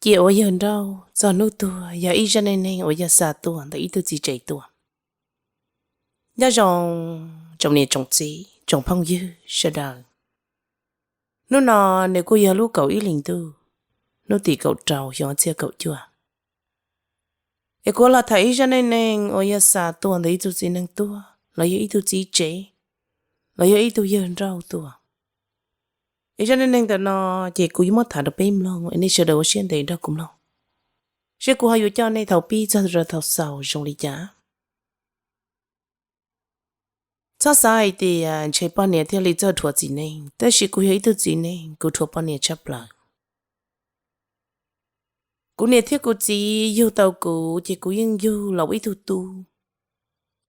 Cia ua yawg nrauj txog hnub tuag yog ib zaj neej neeg uas yog xa tuaj ntawm ib tug txiv tsev tuaj. Nyob zoo tsoom niam tsoom txiv tsoom phooj ywg sawv daws, hnub no nws kuj yog lub kaum ib hlis ntuj, hnub tim kaum rau xyoo ob txhiab kaum cuaj. Es kuv los tham ib zaj neej neeg uas yog xa tuaj ntawm ib tug txiv neej tuag los yog ib tug txiv tsev los yog ib tug yawg nrauj tuaj. Es zaj neej neeg ntawm no ces kuv yuav muab tham rau peb mloog es nej sawv daws ua siab ntev nrog kuv mloog, seb kuv ho yuav coj nej thaum pib txog rau thaum xaus zoo li cas. Txhob xav hais tias ntshe poj niam thiaj li txawj rhuav txiv neej, tab sis kuv yog ib tug txiv neej kuv rhuav poj niam tshaj plaws. Kuv niam thiab kuv txiv yug tau kuv ces kuv yeej yug los ua ib tug tub,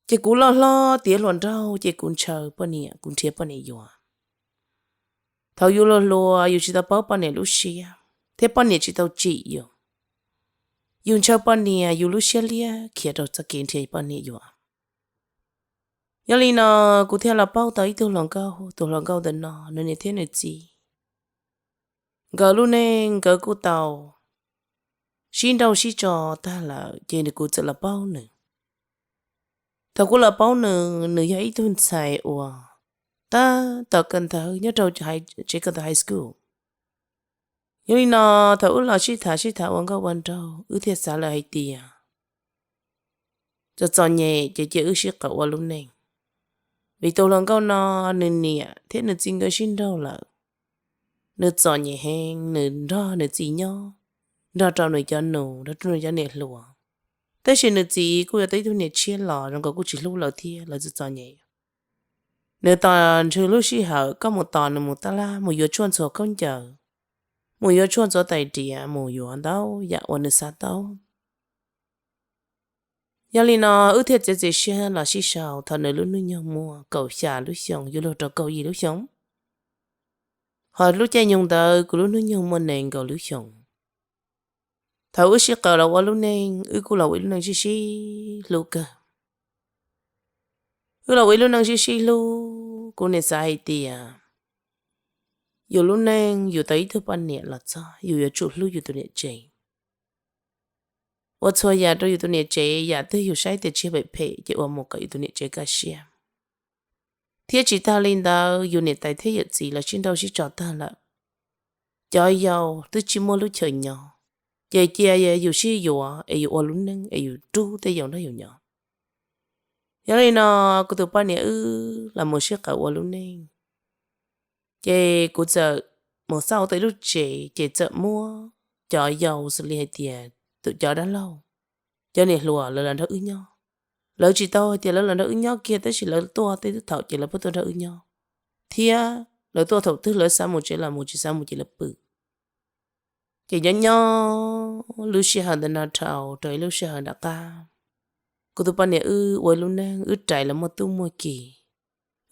ces kuv loj hlob tiav hluas nraug ces kuv ntshaw poj niam, kuv nrhiav poj niam yuav. Thaum yus hluas hluas yus tsis tau paub poj niam lub siab thiab poj niam tsis tau tsim yus, yus ntshaw poj niam yus lub siab liab khiav rau txoj kev nrhiav poj niam yuav. Yog li no kuv thiaj los paub tau ib tug hluas nkauj, tus hluas nkauj ntawm no nws niam thiab nws txiv nkawd lub neej nkawd kuj tau sib nrauj sib tso tag lawm ces kuv txawm los paub nws. Thaum kuv los paub nws, nws yog ib tug ntxhais uas tab tom kawm ntawv nyob rau tsev kawm ntawv high school. Yog li no thaum wb los sib tham sib tham ua nkauj ua nraug wb thiaj xav lawm hais tias txom txom nyem ces cia wb sib qawm ua lub neej. Vim tus hluas nkauj no nws niam thiab nws txiv nkawd sib nrauj lawm, nws txom nyem heev, nws nrog nws txiv nyob, nrog rau nws cov nus, nrog rau nws cov niam hluas. Tab sis nws txiv kuj yog tau ib tug niam tshiab los zoo nkaus kuj tsis hlub lawv thiab, lawv txom txom nyem. Nws tos ntshe lub sij hawm koj mus tos nws mus tab laj mus yuav tshuaj ntxhuav khaub ncaws, mus yuav tshuaj ntxhuav tais diav, mus yuav ntau yam uas nws xav tau. Yog li no wb thiaj txiav txim siab los sib sau thaum nws lub hnub nyoog muaj kaum xya lub xyoo yuav luag rau kaum yim lub xyoo. Ho lub caij nyoog ntawd kuv lub hnub nyoog muaj nees nkaum lub xyoo. Thaum wb sib qawm los ua lub neej wb kuj los ua ib lub neej sib sib hlub kawg. Wb los ua ib lub neej sib sib hlub, kuv nim xav hais tias yus lub neej yus tau ib tug poj niam los txog yus yuav tsum hlub yus tus niam tsev. Ua txhua yam rau yus tus niam tsev, yam twg yus saib tias tsis phem phem ces ua mus kom yus tus niam tsev kaj siab. Thiab tsis tag li ntawd yus niam tais thiab yawm txiv los sib nrauj sib tso tag lawm, cov yau twb tsis muaj lub chaw nyob, ces cia yus sib yuav es yus ua lub neej es yus rub tej yau nrog yus nyob. Yog li no kuv tus poj niam wb los mus sib qawm ua lub neej, ces kuv txawm mus xauj tau ib lub tsev ces txawm muab cov yau xws li hais tias tus cov dab laug, cov niam hluas lawv los nrog wb nyob. Lawv tsis tau hais tias lawv los nrog wb nyob kiag tab sis lawv tuaj tej thaum ces lawv pheej tuaj nrog wb nyob, thiab lawv tuaj thaum twg lawv xav mus tsev los mus, tsis xav mus ces lawv pw. Ces nyob nyob lub sij hawm ntawm no dhau rau ib lub sij hawm nram qab, kuv tus poj niam wb ua ib lub neej, wb rais los muaj tub muaj ki,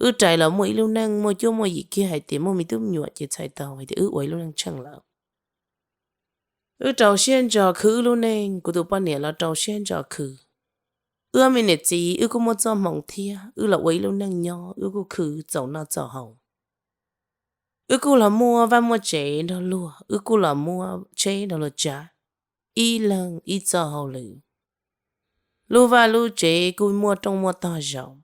wb rais los muaj ib lub neej muaj cuab muaj yig kiag hais tias muaj me tub me nyuam ces txhais tau hais tias wb ua ib lub neej tsheej lawm. Wb rau siab ntso khwv wb lub neej, kuv tus poj niam los rau siab ntso khwv. Wb ob me niam txiv wb kuj muaj txoj hmoov thiab, wb los ua ib lub neej nyob wb kuj khwv txaus noj txaus haus. Wb kuj los muaj vaj muaj tsev nrog luag, wb kuj los muaj tsheb nrog luag tsav, ib leeg ib txoj hauj lwm. Lub vaj lub tsev kuj muaj rooj muaj tog zaum.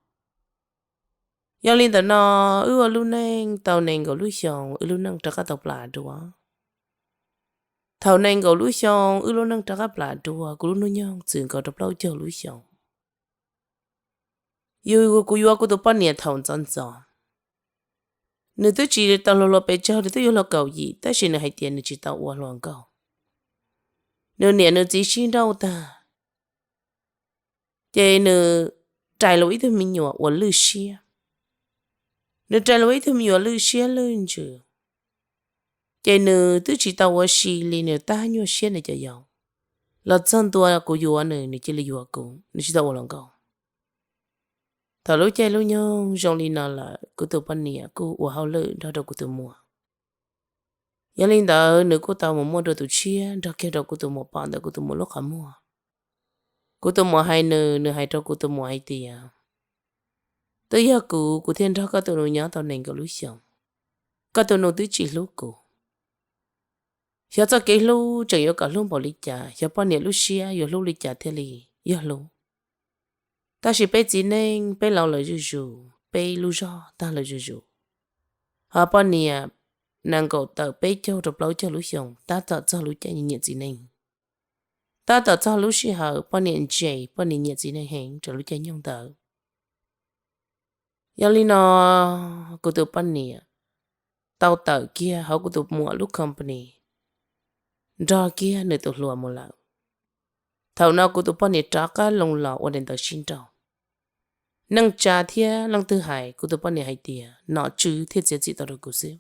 Yog li ntawm no, wb ua lub neej tau nees nkaum lub xyoo, wb lub neej rov qab tau plam dua. Thaum nees nkaum lub xyoo, wb lub neej rov qab plam dua, kuv lub hnub nyoog txwm nkaus rau plaub caug lub xyoo. Yus, kuv yuav kuv tus poj niam thaum ntxov ntxov, nws twb tsis tau hluas hluas pes tsawg, nws twb yuav hluas kaum yim, tab sis nws hais tias nws tsis tau ua hluas nkauj. Nws niam nws txiv sib nrauj tag, ces nws rais los ib tug me nyuam uas lwj siab. Nws rais los ib tug me nyuam lwj siab lwj ntsws, ces nws twb tsis tau ua si li, nws tab nyuaj siab nws cov yau. Los txog ntua kuv yuav nws, nws cia li yuav kuv, nws tsis tau ua hluas nkauj. Thaum lub caij lub nyoog zoo li no lawm, kuv tus poj niam kuj ua hauj lwm nrog rau kuv tus muam. Yog li ntawd, nws kuj tau mus muaj dua tus tshiab nrog kiag rau kuv tus muam pom ntawm kuv tus muam lub qhov muag. Kuv tus muam hais nws, nws hais rau kuv tus muam hais tias, twb yog kuv, kuv thiaj nrog koj tus nus nyob tau nees nkaum lub xyoo. Koj tus nus twb tsis hlub kuv. Xyov txoj kev hlub tseem yuav kom hlub npaum li cas, xyov poj niam lub siab yuav hlub li cas thiaj li yog hlub. Tab sis peb txiv neej peb laus lawm zuj zus, peb lub zog tag lawm zuj zus. Ho poj niam nees nkaum tawm peb caug rau plaub caug lub xyoo tab tom txog lub caij nyiam txiv neej. Tab tom txog lub sij hawm poj niam ntse, poj niam nyiam txiv neej heev rau lub caij nyoog ntawd. Yog li no, kuv tus poj niam tau tawm kiag hauv kuv tus muam lub company, nrog kiag nws tus hluas mus lawm. Thaum no kuv tus poj niam rov qab loo los ua daim ntawv sib nrauj. Neej tsa thiab leej twg hais, kuv tus poj niam hais tias nom tswv thiaj txiav txim tau rau kuv xwb.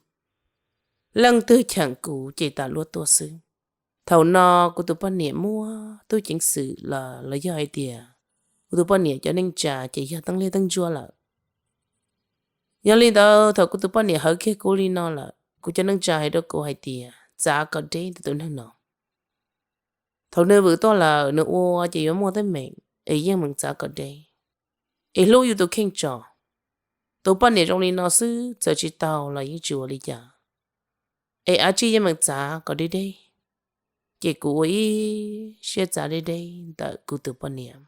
Leej twg cheem kuv ces tas luaj tuaj xwb. Thaum no kuv tus poj niam muaj tub ceev xwm los los yog hais tias kuv tus poj niam cov neej tsa ces yog teeb liaj teeb ntsuab lawm. Yog li ntawd, thaum kuv tus poj niam hawv kiag kuv li no lawm, kuv cov neej tsa hais rau kuv hais tias txav kom deb tus neeg no. Thaum nws vwm tuaj lawm, nws ua ces yuav muaj teeb meem, es yeej meem txav kom deb, es hlub yus tus kheej tso. Tus poj niam zoo li no xwb, txawm tsis tau los yeej tsis ua li cas, es av tsij yeej meem txav kom deb deb. Ces kuv ua ib siab txav deb deb ntawm kuv tus poj niam.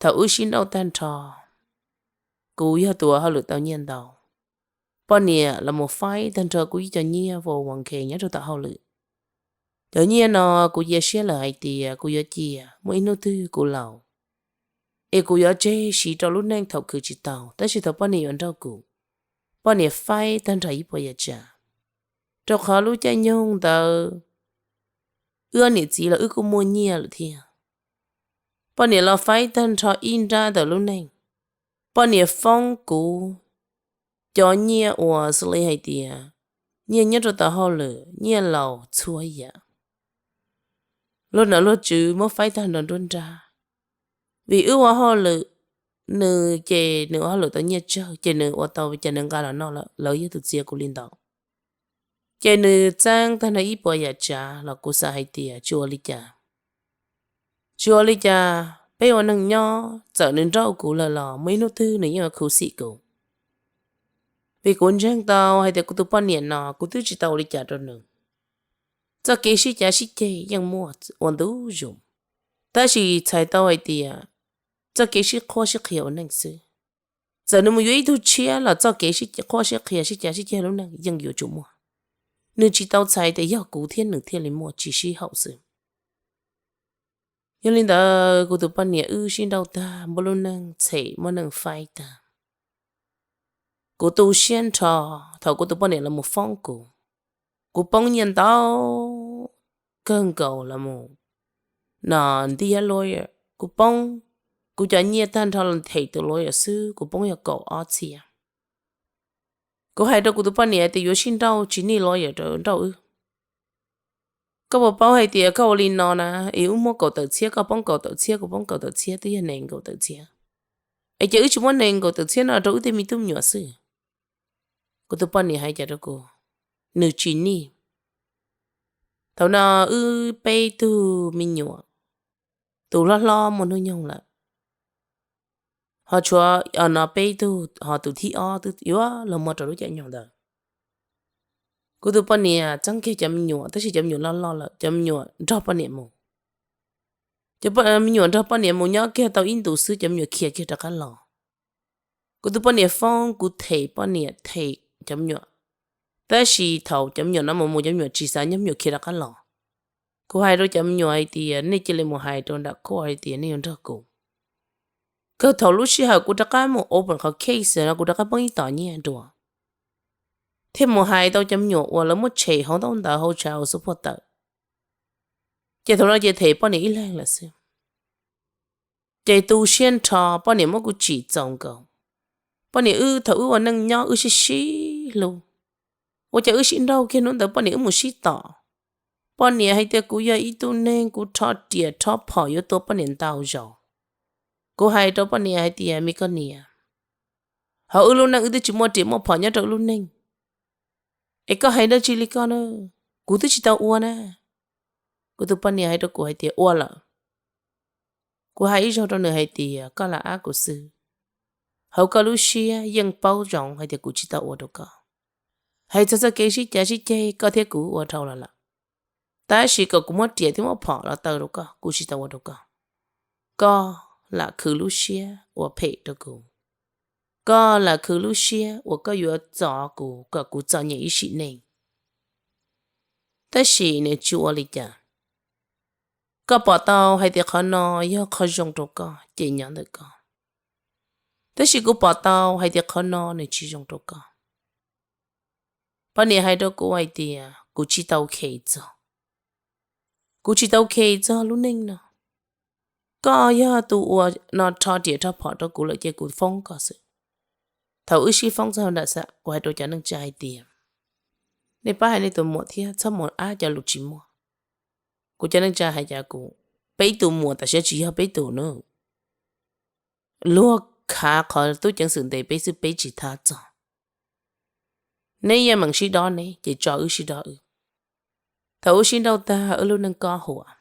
Thaum wb sib nrauj tag nrho, kuv yog tus ua hauj lwm tau nyiaj ntau. Poj niam los mus faib tag nrho kuv ib co nyiaj four one k nyob rau tom hauj lwm. Cov nyiaj no kuv cia siab lawm hais tias kuv yuav cia muaj ib hnub twg kuv laus, es kuv yuav tseg siv rau lub neej thaum khwv tsis tau, tab sis thaum poj niam yuav nrauj kuv, poj niam faib tag nrho ib puas yam tsav. Rau qhov lub caij nyoog ntawd, wb ob niam txiv los wb kuj muaj nyiaj lawm thiab. Poj niam los faib tag nrho ib nrab ntawm lub neej. Poj niam foob kuv cov nyiaj uas xws li hais tias nyiaj nyob rau tom hauj lwm, nyiaj laus, txhua yam. Luag nom luag tswv muab faib tag nrho nruab nrab. Vim wb ua hauj lwm, nws ces nws ua hauj lwm tau nyiaj tsawg ces nws ua tau ces nws nqa los noj lawm, lawv yog tus txiav kuv li ntawd. Ces nws txeeb tag nrho ib puas yam tsav los kuv xav hais tias tsis ua li cas. Tsis ua li cas, peb ua neej nyob, txawm nws nrauj kuv lawm los muaj ib hnub twg nws yeej yuav khuv xim kuv. Vim kuv ntseeg tau hais tias kuv tus poj niam no kuv twb tsis tau ua li cas rau nws. Txoj kev sib cav sib ceg yeej muaj ua ntu zus, tab sis txhais tau hais tias txoj kev sib qhuab sib qhia ua neej xwb. Txawm nws mus yuav ib tug tshiab los txoj kev sib qhuab sib qhia sib cav sib ceg lub neej yeej yuav tsum muaj. Nws tsis tau txhais tias yog kuv thiab nws thiaj li muaj, tsis sib haum xwb. Yog li ntawd kuv tus poj niam wb sib nrauj tag, muaj lub neej tshem muaj neej faib tag. Kuv tu siab nrho thaum kuv tus poj niam los mus foob kuv. Kuv poob nyiaj ntau kawg nkaus los mus no ntiab lawyer, kuv poob, kuv cov nyiaj tag nrho los them tus lawyer xwb kuv poob yog kaum ob txhiab. Kuv hais rau kuv tus poj niam tias yuav sib nrauj tsis nij lawyer rau nrauj wb. Koj puas paub hais tias koj ua li no na, es wb muab kaum tawm txhiab, koj poob kaum tawm txhiab, kuv poob kaum tawm txhiab, twb yog nees nkaum tawm txhiab. Es ces wb tsis muab nees nkaum tawm txhiab no rau wb tej me tub me nyuam xwb. Kuv tus poj niam hais cas rau kuv, nws tsis nij. Thaum no wb peb tug me nyuam, tus hlob hlob muaj hnub nyoog lawm, ho tshuav no peb tug, ho tus thib ob twb yuav los muaj rau lub caij nyoog ntawd. Kuv tus poj niam txeeb kiag cov me nyuam, tab sis cov me nyuam loj loj lawm, cov me nyuam nrog poj niam mus. Cov me nyuam nrog poj niam mus nyob kiag tau ib ntus xwb cov me nyuam khiav kiag rov qab los. Kuv tus poj niam foob kuv them poj niam them cov me nyuam, tab sis thaum cov me nyuam no mus mus cov me nyuam tsis xav nyob, me nyuam khiav rov qab los. Kuv hais rau cov me nyuam hais tias nej cia li mus hais rau nram court hais tias nej yuav nrog kuv. Kawg thaum lub sij hawm kuv rov qab mus open qhov case no kuv rov qab poob ib tom nyiaj dua, thiaj mus hais tau cov me nyuam uas lawv muab tshem hauv ntaub ntawv hauv child support tawm. Ces thaum no ces them poj niam ib leeg lawm xwb. Ces tu siab nrho, poj niam muab kuv tsim txaus nkaus. Poj niam wb thaum wb ua neej nyob wb sib sib hlub, ua cas wb sib nrauj kiag hnub ntawd poj niam wb mus sib tom. Poj niam hais tias kuv yog ib tug neeg kuv rho riam rho phom yuav tua poj niam ntau zaus. Kuv hais rau poj niam hais tias me koj niam, hauv wb lub neej wb twb tsis muaj riam muaj phom nyob rau wb lub neej, es koj hais dab tsi li koj na, kuv twb tsis tau ua na. Kuv tus poj niam hais rau kuv hais tias ua lawm. Kuv hais ib zaug rau nws hais tias koj lam ab kuv xwb, hauv koj lub siab yeej paub zoo hais tias kuv tsis tau ua rau koj. Hais txog txoj kev sib cav sib ceg koj thiab kuv ua dhau los lawm. Tab sis kom kuv muab riam thiab muab phom los taw rau koj, kuv tsis tau ua rau koj. Koj lam khwv lub siab ua phem rau kuv. Koj lam khwv lub siab uas koj yuav txov kuv kom kuv txom nyem ib sim neej. Tab sis nws tsis ua li cas. Koj pom tau hais tias qhov no yog qhov zoo rau koj ces nyob ntawm koj. Tab sis kuv pom tau hais tias qhov no nws tsis zoo rau koj. Poj niam hais rau kuv hais tias kuv tsis tau khe txog, kuv tsis tau khe txog lub neej no. Koj yog tus uas no rho riam rho phom rau kuv lawm ces kuv foob koj xwb. Thaum wb sib foob txog nram xav, kuv hais rau cov neej tsa hais tias, nej pab hais nej tus muam thiab txhob mus ab cov lus tsis muaj. Kuv cov neej tsa hais cas kuv, peb tus muam tam sim tsis yog peb tus na. Luag khav qhov tub ceev xwm ntes peb xwb peb tsis thab txog. Neb yeej meem sib dob neb ces tso wb sib dob wb. Thaum wb sib nrauj tag wb lub neej kob huam,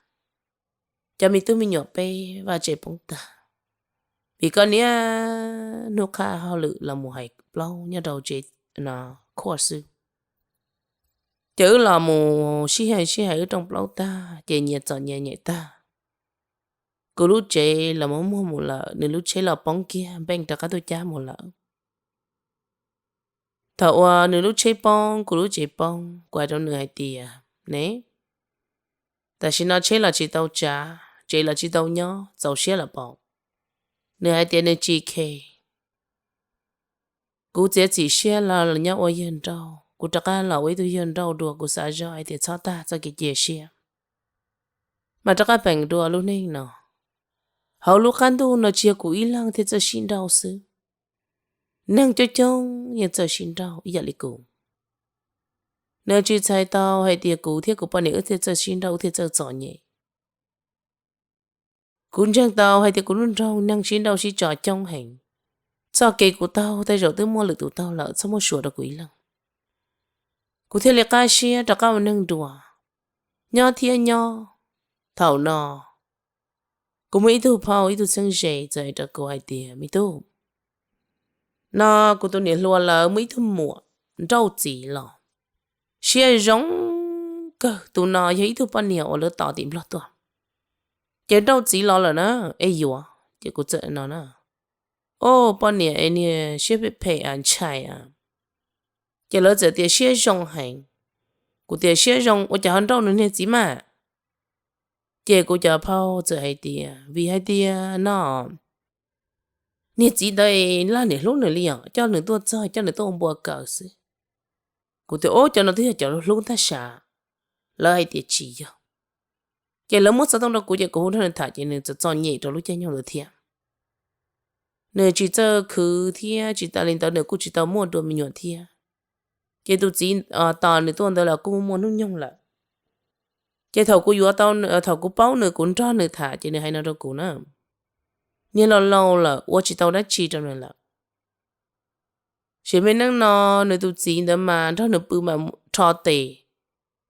cov me tub me nyuam peb vaj tse poob tag. Vim koj niaj hnub qhaj hauj lwm los mus hais plaub nyob rau tsev no khuaj xwb. Ces wb los mus sib hais sib hais wb rooj plaub tag ces nyias txom nyias nyem tag. Kuv lub tsev los muag muag mus lawm, nws lub tsheb los poob kiag npeej rov qab tuaj cab mus lawm. Thaum uas nws lub tsheb poob kuv lub tsev poob, kuv hais rau nws hais tias, ne, tam sim no tsheb los tsis tau tsav, tsev los tsis tau nyob, txaus siab lawm pob? Nws hais tias nws tsis khe. Kuv txiav txim siab los nyob ua yawg nrauj, kuv rov qab los ua ib tug yawg nrauj dua, kuv xav zoj hais tias txhob tag txoj kev cia siab, mas rov qab peem dua lub neej no. Hauv lub qab ntuj no tsis yog kuv ib leeg thiaj txawj sib nrauj xwb, neeg coob coob yeej txawj sib nrauj ib yam li kuv. Nws tsis txhais tau hais tias kuv thiab kuv poj niam wb thiaj txawj sib nrauj wb thiaj txawj txom nyem. Kuv ntseeg tau hais tias kuv lub nroog neeg sib nrauj sib tso coob heev. Txoj kev kuv taug tej zaum twb muaj lwm tus taug lawm, txhob muab suav rau kuv ib leeg. Kuv thiaj li qab siab rov qab ua neeg dua, nyob thiab nyob. Thaum no kuv muaj ib tug phauj ib tug txheeb ze txawm hais rau kuv hais tias, me tub, no kuv tus niam hluas lawv muaj ib tug muam nrauj txiv los, siab zoo kawg. Tus no yog ib tug poj niam uas lawv tos tim Nplog tuaj, ces nrauj txiv los lawm na, es yuav. Ces kuv txawm no na, o, poj niam es niag siab phem phem a, ntshai a. Ces lawv txawm tias siab zoo heev. Kuv tias siab zoo ua cas ho nrauj nws niag txiv mas? Ces kuv cov phauj txawm hais tias vim hais tias no niag txiv ntawd laj niam hlub nws li os, coj nws tuaj txog coj nws tuaj ua npua kaws xwb. Kuv tias, o, cov no twb yog cov hlub ntag sav. Lawv hais tias tsis yog. Ces lawv muab xov tooj rau kuv ces kuv hu nrog nws tham ces nws txom txom nyem rau lub caij nyoog ntawd thiab. Nws tsis txawj khwv thiab tsis tas li ntawd nws kuj tsis tau muaj dua me nyuam thiab. Ces tus txiv tos nws tuaj ntawd los kuj muaj hnub nyoog lawm. Ces thaum kuv yuav tau, thaum kuv paub nws kuv nrog nws tham ces nws hais no rau kuv na, niag laus laus lawm ua tsis tau dab tsi rau nws lawm. Sim me neej no nws tus txiv ntawd mas nrog nws pw mas rho tes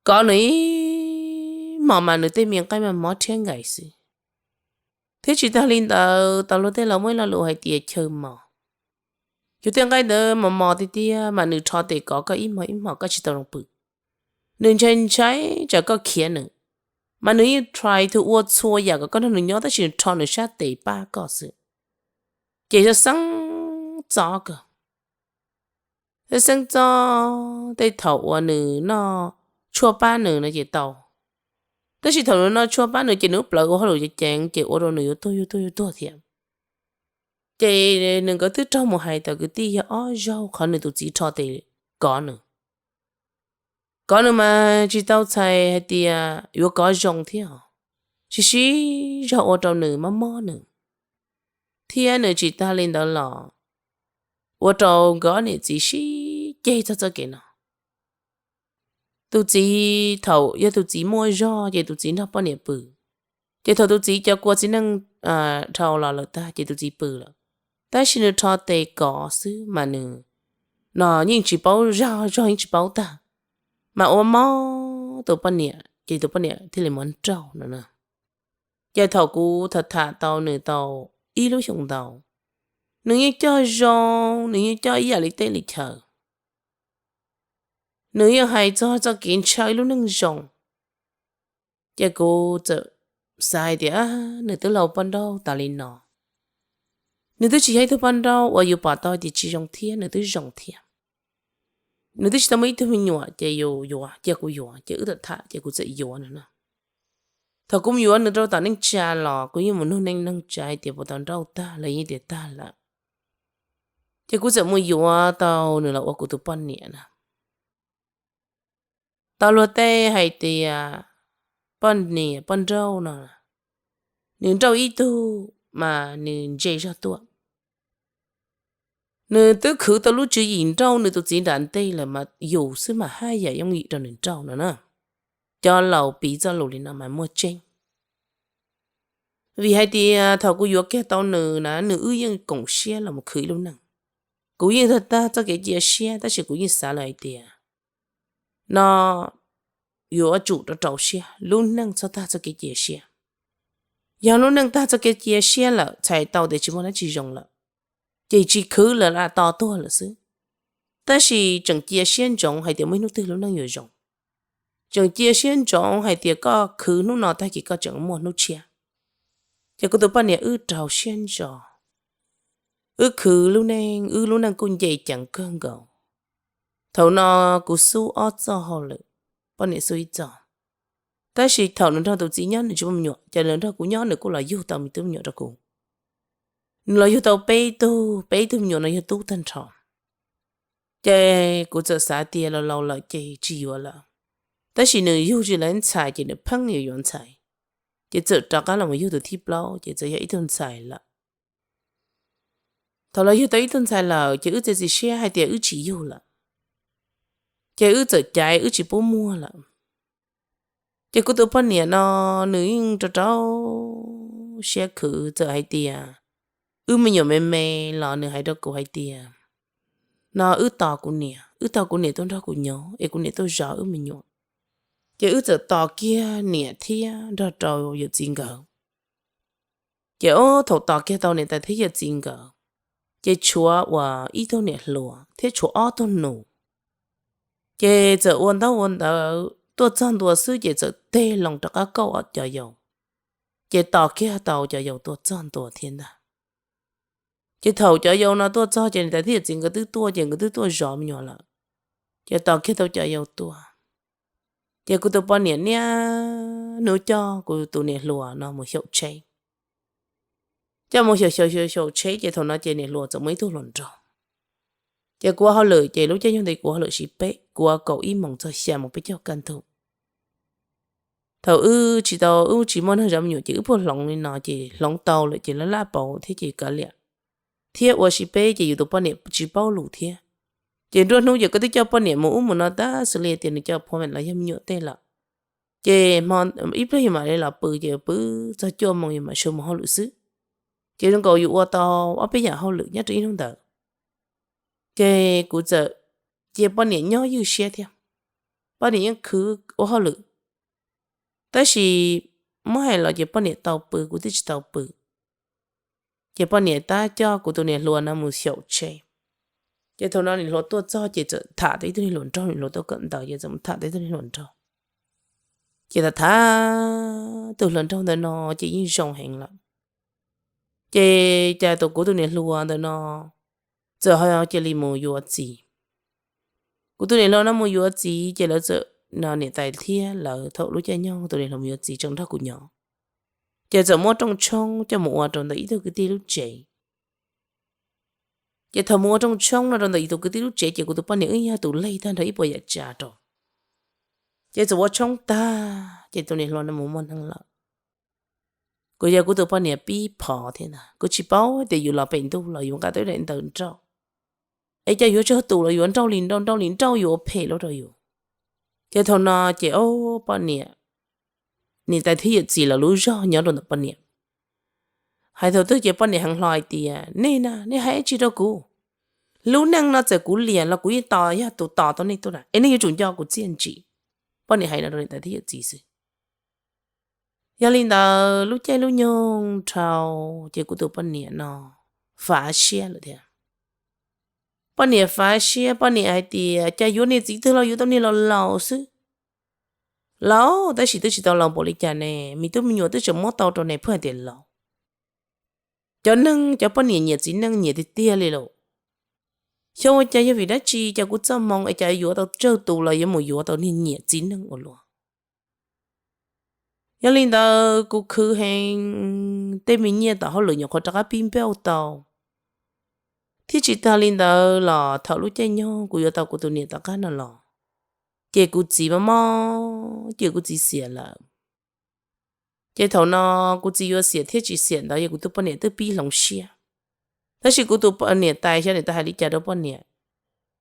kov nws ib hmos mas nws tej me nqaij mas mos rhiab nkais xwb. Thiab tsis tas li ntawd tau luag tej laus muaj ib lo lus hais tias chaw mos, yus tej nqaij ntawd mos mos tiag tiag mas nws rho tes kov koj ib hmos ib hmos koj tsis tau zoo pw. Nws ntshai ntshai tsam koj khiav nws, mas nws yeej try to ua txhua yam kom koj nrog nws nyob tab sis nws rho nws sab tes pab koj xwb. Ces yog xeeb txob kawg, xeeb txob tej thaum uas nws noj tshuaj pab nws no ces tau, tab sis thaum nws noj tshuaj pab nws ces nws lub plawv ua hauj lwm ceev ceev ces ua rau nws yuav tuag yuav tuag yuav tuag thiab. Ces nws nkawd twb raug mus hais tom kwv tij yog ob zaug qhov nws tus txiv rho tes kov nws. Kov nws mas tsis tau txhais hais tias yuav kov zoo thiab, tsis sib zog ua rau nws mob mob nws, thiab nws tsis tas li ntawd los ua rau nkawd ob niam txiv sib ceg txog txoj kev no. Tus txiv thaum yog tus txiv muaj zog ces tus txiv nrog poj niam pw, ces thaum tus txiv cov kua txiv neej dhau los lawm tag ces tus txiv pw lawm, tab sis nws rho tes kov xwb mas nws no yeej tsis paub zog, zog yeej tsis paub tag, mas ua mob tus poj niam ces tus poj niam thiaj li muab nrauj no na. Ces thaum kuv tham tham tau nws tau ib lub xyoo ntau, nws yeej coj zoo, nws yeej coj ib yam li teb li chaw. Nws yeej hais txog txoj kev ntshaw ib lub neej zoo. Ces kuv txawm xav hais tias nws twb laus poj nrauj tas li no, nws twb tsis yog ib tug poj nrauj uas yus pom tau tias tsis zoo thiab, nws twb zoo thiab. Nws twb tsis tau muaj ib tug me nyuam ces yus yuav, cia kuv yuav, ces wb txawm tham ces kuv txawm yuav nws no. Thaum kuv mus yuav nws rau tom neej tsa los kuv yeej mus nug neej neeg tsa hais tias puas tau nrauj tag, lawv yeej tias tag lawm. Ces kuv txawm mus yuav tau nws los ua kuv tus poj niam na. Tau luag tej hais tias poj niam poj nrauj no, nws nrauj ib tug mas nws ntse zog tuaj. Nws twb khwv tau lub tswv yim nrauj nws tus txiv nram ntej lawm mas yus xwb mas haj yam yooj yim rau nws nrauj no na. Cov laus piv txoj lus li no mas muaj tseeb. Vim hais tias thaum kuv yuav kiag tau nws na, nws wb yeej koom siab los mus khwv ib lub neej. Kuv yeej tag tag txoj kev cia siab tab sis kuv yeej xav lawm hais tias no yuav tsum rau rau siab, lub neej txhob tag txoj kev cia siab. Yog lub neej tag txoj kev cia siab lawm, txhais tau tias tsis muaj dab tsi zoo lawm, ces tsis khwv lawm, lam tos tuag lawm xwb. Tab sis tseem cia siab ntsoov hais tias muaj ib hnub twg lub neej yuav zoo, tseem cia siab ntsoov hais tias koj khwv hnub no tag kis koj tseem muaj hnub tshiab. Ces kuv tus poj niam wb rau siab ntso, wb khwv lub neej, wb lub neej kuj nce ceev kawg nkaus. Thaum no kuv xub ob txoj hauj lwm, poj niam xub ib txoj. Tab sis thaum nws nrog tus txiv nyob nws tsis muaj me nyuam, ces nws nrog kuv nyob nws kuj los yug tau me tub me nyuam rau kuv. Nws los yug tau peb tug, peb tug me nyuam no yog tub tag nrho. Ces kuv txawm xav tias laus laus lawm ces tsis yuav lawm. Tab sis nws yug tsis lawv ntxhais ces nws pheej yuav yuav ntxhais. Ces txawm rov qab los mus yug tus thib plaub ces txawm yog ib tug ntxhais lawm. Thaum los yug tau ib tug ntxhais lawm ces wb txiav txim siab hais tias wb tsis yug lawm, ces wb txawm caiv wb tsis pub muag lawm. Ces kuv tus poj niam no nws yeej rau rau siab khwv, txawm hais tias wb me nyuam me me los nws hais rau kuv hais tias no wb tos kuv niam, wb tos kuv niam tuaj nrog kuv nyob es kuv niam tuaj zov wb me nyuam. Ces wb txawm tos kiag niam thiab nrog rau yawm txiv nkawd. Ces ob thaum tos kiag tau niam tais thiab yawm txiv nkawd, ces tshuav uas ib tug niam hluas thiab tshuav ob tug nus. Ces txawm ua ntaub ua ntawv tuaj txog ntua xwb ces txawm tig loo rov qab kauj cov yau. Ces tos kiag tau cov yau tuaj txog ntua thiab ntag. Ces thaum cov yau no tuaj txog ces niam tais thiab yawm txiv nkawd twb tuaj ces nkawd twb tuaj zov me nyuam lawm. Ces tos kiag tau cov yau tuaj, ces kuv tus poj niam niaj hnub coj kuv tus niam hluas no mus xyaum tsheb. Coj mus xyaum xyaum xyaum xyaum tsheb ces thaum no ces niam hluas txawm muaj ib tug hluas nraug. Ces kuv ua hauj lwm ces lub caij nyoog ntawd kuv ua hauj lwm sib peb, kuv ua kaum ib moos txog xya moos peb caug kaj ntug. Thaum wb tsis tau, wb tsis muaj neeg zov me nyuam ces wb puag hloov li no ces hloov tau lawm ces laj laj pauv thiab ces kav liam, thiab ua sib peb ces yus tus poj niam tsis paub lus thiab. Ces nruab hnub ces koj twb coj poj niam mus ub mus no tab sis li tias nws coj phuaj mam los yog me nyuam tej lawm. Ces ib pliag yus mam li los pw ces pw txog cuaj moos yus mam sawv mus hauj lwm xwb. Ces zoo nkaus yus ua tau ob peb yam hauj lwm nyob rau ib hnub ntawd. Ces kuv txawm cia poj niam nyob ywj siab thiab. Poj niam yeej khwv ua hauj lwm, tab sis muab hais los ces poj niam tau pw kuv twb tsis tau pw. Ces poj niam tab coj kuv tus niam hluas no mus xyaum tsheb. Ces thaum no niam hluas tuaj txog ces txawm tham tau ib tug niag hluas nraug, niam hluas tuaj kawm ntawv ces txawm mus tham tau ib tug niag hluas nraug. Ces tham tham tus hluas nraug ntawd no ces yeej zoo heev lawm. Ces cas tus kuv tus niam hluas ntawd no txawm ho cia li mus yuav txiv. Kuv tus niam hluas no mus yuav txiv ces lawv txawm, no niam tais thiab lawv thaum lub caij nyoog tus niam hluas mus yuav txiv tseem nrog kuv nyob, ces txawm muab rooj tshoob coj mus ua rau ntawm ib tug kwv tij lub tsev. Ces thaum mus ua rooj tshoob no rau ntawm ib tug kwv tij lub tsev ces kuv tus poj niam wb yog tus leg tag nrho ib puas yam tsav rau. Ces txawm ua tshoob tag ces tus niam hluas no mus muaj neeg lawm. Kuv yog kuv tus poj niam pib phov thiab ntag, kuv tsis paub tias yus los pem ntuj los yuav nqa tau ib daim ntawv nrauj, es cas yuav tsawg tus los yuav nrauj li nrauj, nrauj li nrauj yuav ua phem lub rau yus. Ces thaum no ces o, poj niam, niam tais thiab yawm txiv lawv lub zog nyob rau ntawm poj niam. Hais thaum twg ces poj niam heev hlo hais tias nej na, nej hais dab tsi rau kuv? Lub neej no txawm kuv liam los kuv yeej tos yog tus tos tau nej tuaj na, es nej yuav tsum nco kuv txiaj ntsim. Poj niam hais no rau niam tais thiab yawm txiv xwb. Yog li ntawd lub caij lub nyoog dhau ces kuv tus poj niam no fav siab lawm thiab. Poj niam fav siab, poj niam hais tias cas yuav niag txiv twg los yuav tau niag laus laus xwb. Laus, tab sis twb tsis tau laus npaum li cas ne, me tub me nyuam twb tseem muab tau rau ne, pheej hais tias laus. Cov neeg, cov poj niam nyiam txiv neej nyiam tiag tiag li lawm. Xyov ua cas, yog vim dab tsi cas kuv txoj hmoo es cas yuav tau tsawg tus los yuav mus yuav tau niag nyiam txiv neej ua luaj. Yog li ntawd kuv khwv heev, tej me nyiaj tom hauj lwm nyuam qhuav rov qab pib npauj tau, thiab tsis tag li ntawd los thaum lub caij nyoog kuv yuav tau kuv tus niam tom qab no los, ces kuv txiv mob mob ces kuv txiv xiam lawm. Ces thaum no kuv txiv yuav xiam thiab tsis xiam ntawd yog kuv tus poj niam twb pib hloov siab. Tab sis kuv tus poj niam tais xyov niam tais hais li cas rau poj niam,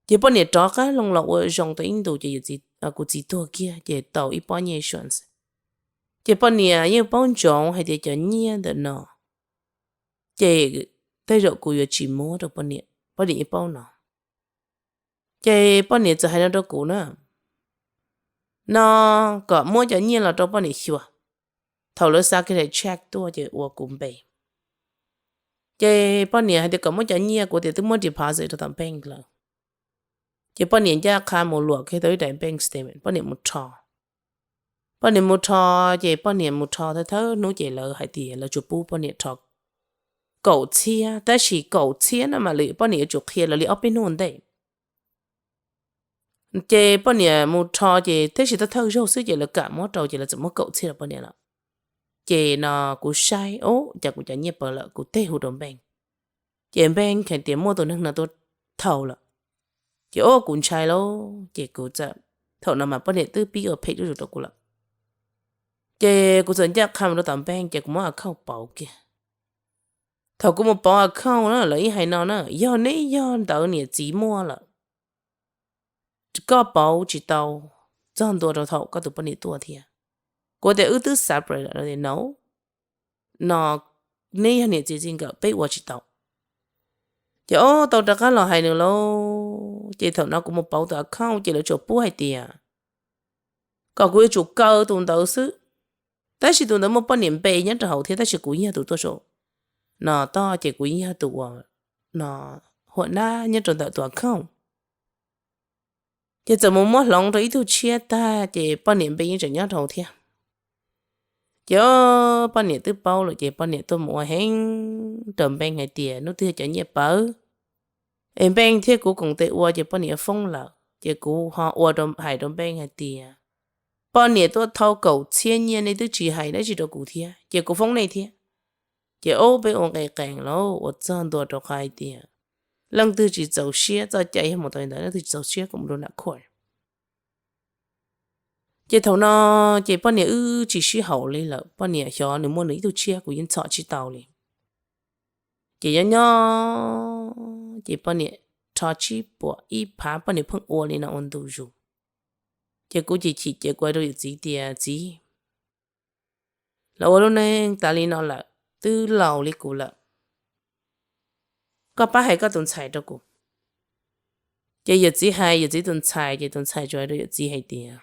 ces poj niam rov qab loo los ua zoo tau ib ntus ces kuv txiv tuag kiag ces tau ib pob nyiaj insurance. Ces poj niam yeej paub ntsoov hais tias cov nyiaj ntawm no ces tej zaum kuv yuav tsis muab rau poj niam, poj niam yeej paub no. Ces poj niam txawm hais no rau kuv na, no kom muab cov nyiaj los rau poj niam xyuas, thaum lawv xa kiag daim check tuaj ces ua kuv npe. Ces poj niam hais tias kom muab cov nyiaj, kuv tias twb muab deposit rau tom bank lawm. Ces poj niam ncaj qha mus luam kiag tau ib daim bank statement, poj niam mus rho. Poj niam mus rho, ces poj niam mus rho thawj thawj hnub ces lawv hais tias lawv tsuas pub poj niam rho kaum txhiab, tab sis kaum txhiab no mas lawv, poj niam yuav tsum qhia lawv li ob peb hnub ua ntej. Ces poj niam mus rho ces tab sis thawj thawj zaug xwb ces lawv kam muab rau ces lawv txawm muab kaum txhiab rau poj niam lawm. Ces no kuv saib, o, cas kuv cov nyiaj pawv lawm, kuv teb hu rau npeej. Ces npeej hais tias muaj tus neeg no tuaj thau lawm. Ces o, kuv ntshai lauj, ces kuv txawm, thaum no mas poj niam twb pib ua phem zuj zus rau kuv lawm. Ces kuv txawm ncaj qha mus rau tom npeej ces kuv muab account pauv kiag. Thaum kuv mus pauv account na, lawv ib hais no na, yog neb yog ntawd niam txiv muaj lawm, koj pauv tsis tau txog ntua rau thaum koj tus poj niam tuaj thiab. Kuv tias wb twb separate lawm, no, neb yog niam txiv txij nkawm peb ua tsis tau. Ces o, tau rov qab los hais nws lauj, ces thaum no kuv mus pauv tus account ces lawv tsuas pub hais tias kom kuv yuav tsum kaw tus ntawd xwb. Tab sis tus ntawd muaj poj niam npe nyob rau hauv thiab, tab sis kuv yog tus tuaj saum no toj ces kuv yog tus uas no huam nab nyob rau ntawm tus account. Ces txawm mus muab hloov rau ib tug tshiab tag ces poj niam npe yeej tseem nyob rau hauv thiab. Ces o, poj niam twb paub lawm ces poj niam tuaj mus ua heev rau npeej hais tias hnub twg cov nyiaj pawv es npeej thiab kuv koom tes ua ces poj niam foob lawm ces kuv ho ua rau, hais rau npeej hais tias poj niam tuaj thau kaum txhiab nyiaj nej twb tsis hais dab tsi rau kuv thiab ces kuv foob nej thiab. Ces o, peb ua nqe qees lauj, ua txog ntua rau qhov hais tias leej twg tsis txaus siab, txoj cai yog mus tau li ntawd, leej twg tsis txaus siab kom mus rau nram court. Ces thaum no ces poj niam wb tsis sib haum li lawm, poj niam xyov nws muaj nws ib tug tshiab, kuv yeej txhom tsis tau li. Ces nyob nyob ces poj niam rho tsib puas ib phav, poj niam pheej ua li no ua ntu zus. Ces kuv chim chim ces kuv hais rau yawm txiv tias, txiv, los ua lub neej tas li no lawm, twb laus li kuv lawm, koj pab hais koj tus ntxhais rau kuv. Ces yawm txiv hais yawm txiv tus ntxhais ces tus ntxhais tsuas hais rau yawm txiv hais tias,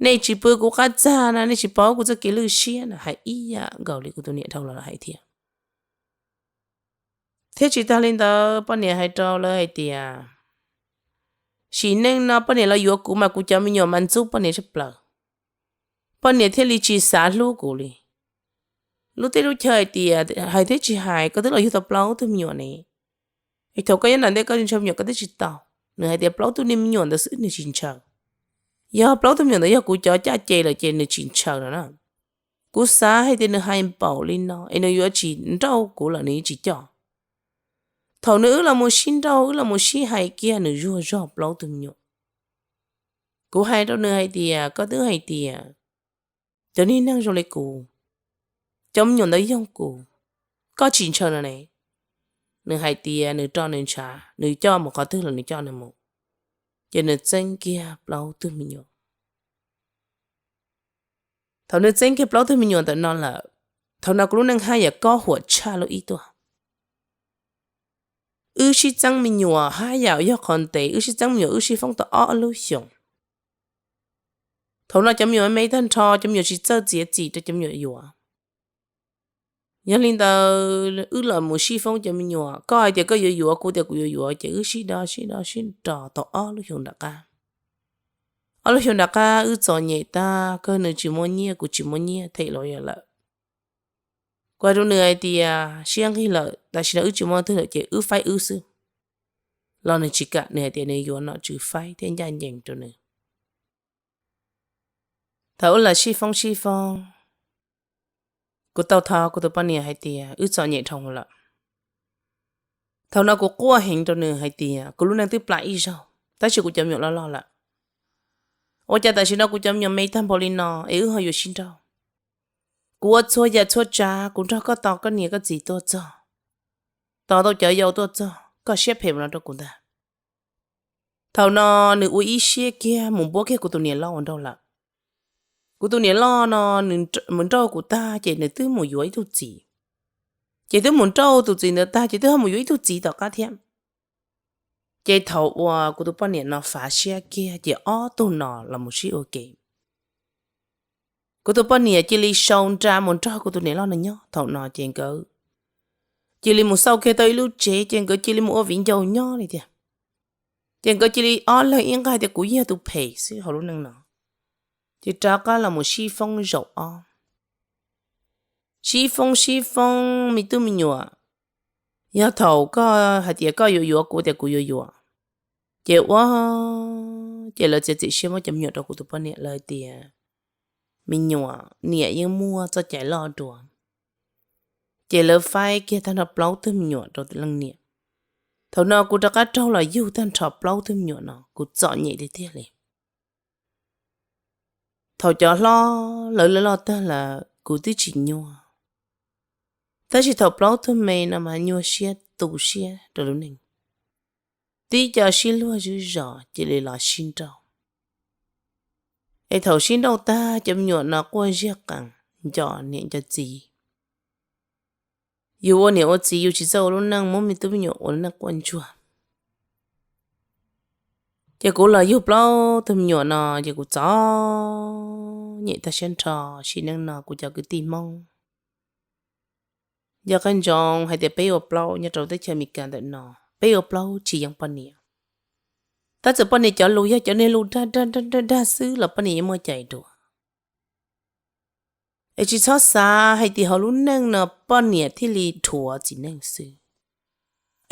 nej tsis pw kuv qab txag na, nej tsis paub kuv txoj kev lwj siab na, hais ib yam nkaus li kuv tus niam dhau los hais thiab. Thiab tsis tag li ntawd poj niam hais rau lawv hais tias, sim neej no poj niam los yuav kuv mas kuv cov me nyuam mas ntxub poj niam tshaj plaws, poj niam thiaj li tsis xav hlub kuv li. Lub teb lub chaw hais tias, hais thiab tsis hais koj twb los yug tau plaub tug me nyuam ne, es thaum koj nyob nram ntej koj ntshaw me nyuam koj twb tsis tau. Nws hais tias plaub tug niag me nyuam ntawd xwb nws tsis ntshaw, yog plaub tug me nyuam ntawd yog kuv cov caj ces lawm ces nws tsis ntshaw no na. Kuv xav hais tias nws hais npaum li no es nws yuav tsis nrauj kuv lawm nws yeej tsis coj. Thaum nws wb los mus sib nrauj wb los mus sib hais kiag nws zuag zog plaub tug me nyuam. Kuv hais rau nws hais tias koj twb hais tias cov niag neeg zoo li kuv, cov me nyuam ntawd yoog kuv, koj tsis ntshaw no ne. Nws hais tias nws rau nws ntshav, nws coj mus qhov twg los nws coj nws mus, ces nws txeeb kiag plaub tug me nyuam. Thaum nws txeeb kiag plaub tug me nyuam ntawm no lawm, thaum no kuv lub neej haj yam kob huam tshaj lub ib tuaj. Wb sib txeeb me nyuam haj yam yog qhov ntev, wb sib txeeb me nyuam wb sib foob tau ob lub xyoos. Thaum no cov me nyuam me tag nrho, cov me nyuam tsis txawj txiav txim rau cov me nyuam yuav. Yog li ntawd wb los mus sib foob cov me nyuam, koj hais tias koj yuav yuav, kuv tias kuv yuav yuav, ces wb sib do sib do sib do tau ob lub xyoos nram qab. Ob lub xyoo nram qab wb txom nyem tag kawg, nws tsis muaj nyiaj kuv tsis muaj nyiaj them los yog lawm. Kuv hais rau nws hais tias siab nqig lawm, tam sim no wb tsis muaj twg lawm ces wb faib wb xwb. Los nws tsis kam, nws hais tias nws yuav nom tswv faib thiab ncaj ncees rau nws. Thaum wb los sib foob sib foob, kuv tau thov kuv tus poj niam hais tias wb txom nyem dhau lawm. Thaum no kuv quaj heev rau nws hais tias kuv lub neej twb plam ib zaug tab sis kuv cov me nyuam loj loj lawm. Ua cas tam sim no kuv cov me nyuam me tag npaum li no es wb ho yuav sib nrauj? Kuv ua txhua yam txhua tsav, kuv nrog koj tos koj niam koj txiv tuaj txog, tos tau cov yau tuaj txog, koj siab phem ua no rau kuv ntag. Thaum no nws ua ib siab kiag mus npuab kiag kuv tus niam loj ua nrauj lawm. Kuv tus niam loj no nws mus nrauj kuv tag ces nws twb mus yuav ib tug txiv. Ces twb mus nrauj tus txiv ntawd tag ces twb ho mus yuav ib tug txiv tom qab thiab. Ces thaum uas kuv tus poj niam no fav siab kiag ces ob tug no los mus sib ua ke. Kuv tus poj niam cia li sau nra mus nrog kuv tus niam loj no nyob. Thaum no ces nkawd cia li mus xauj kiag tau ib lub tsev ces nkawd cia li mus ua viv ncaus nyob li tiag. Ces nkawd cia li ob leeg ib nqag tias kuv yog tus phem xwb hauv lub neej no. Ces rov qab los mus sib foob zaum ob. Sib foob sib foob me tub me nyuam, yog thaum koj hais tias koj yuav yuav, kuv tias kuv yuav yuav. Ces ua, ces lawv txiav txim siab muab cov me nyuam rau kuv tus poj niam, lawv tias me nyuam niam yeej muaj txoj cai loj dua. Ces lawv faib kiag tag nrho plaub tug me nyuam rau leej niam. Thaum no kuv rov qab raug los yug tag nrho plaub tug me nyuam no, kuv txom nyem tiag tiag li. Thaum cov hlob lawv loj loj tag lawm kuv twb tsis nyuaj, tab sis thaum plaub tug me no mas nyuaj siab tu siab rau lub neej. Tib co sib luag zog cia li los sib nrauj. Es thaum sib nrauj tag cov me nyuam no quaj ziag qees nco niam nco txiv. Yus ua niam ua txiv yus tsis txawj ua lub neej, muab me tub me nyuam ua lub neej quaj ntsuag. Ces kuv los yug plaub tug me nyuam no ces kuv txom nyem tag siab nrho. Sim neej no kuv cov kwv tij Hmoob, yog qab ntsoov hais tias peb ua plaub nyob rau teb chaws Amelikas ntawm no, peb ua plaub tsis yeej poj niam. Tab txawm poj niam cov lus yog cov niag lus dag dag dag dag dag xwb los poj niam yeej muaj cai dua. Es tsis txhob xav hais tias hauv lub neej no poj niam thiaj li dhuav txiv neej xwb,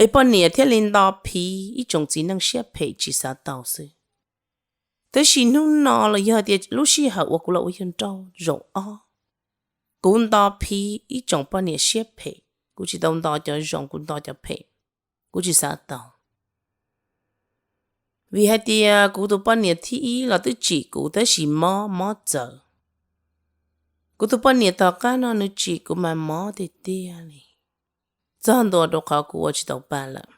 es poj niam thiaj li nto phiv ib tsoom txiv neej siab phem tsis xav tau xwb. Tab sis hnub no los yog tias lub sij hawm uas kuv los ua yawg nrauj zaum ob, kuv nto phiv ib tsoom poj niam siab phem, kuv tsis tau nto cov zoo, kuv nto cov phem, kuv tsis xav tau. Vim hais tias kuv tus poj niam thib ib los twb tsim kuv tab sis mob mob txawv. Kuv tus poj niam tom qab no nws tsim kuv mas mob tiag tiag li, txog ntua rau qhov kuv ua tsis tau pa lawm.